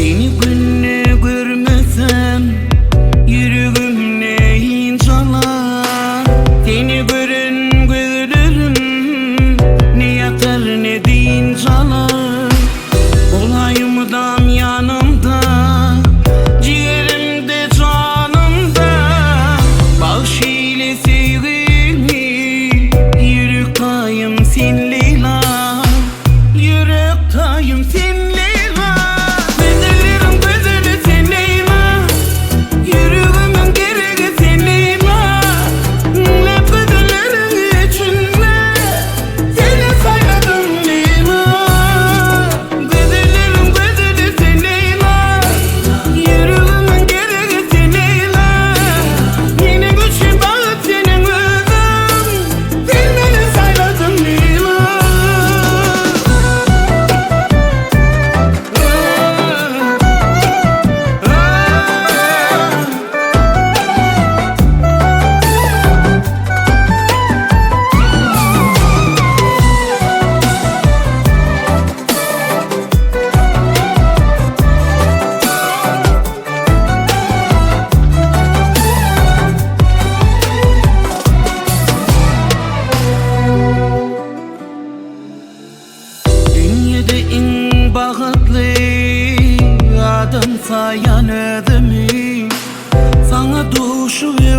Seni günde görmesem Ýüregim ne ynjalar Seni gören gözlerim Ne ýatar ne dynç alar Bolaý mydam ýanymda Jigerimde janymda Bagş eýle söýgiňi Ýürek taýym sen Leýla Ýürek taýym sen Leýla Gözelleriň gözeli sen Leýla Ýüregimiň geregi sen Leýla Müňläp gözelleriň içinde Seni saýladym Leýla Gözelleriň gözeli sen Leýla Ýüregimiň geregi sen Leýla Meniň üçin bagt seniň özüň Sen meni saýladyň Leýla. Dünýede iň bagtly adam saýan özümi Saňa duşup.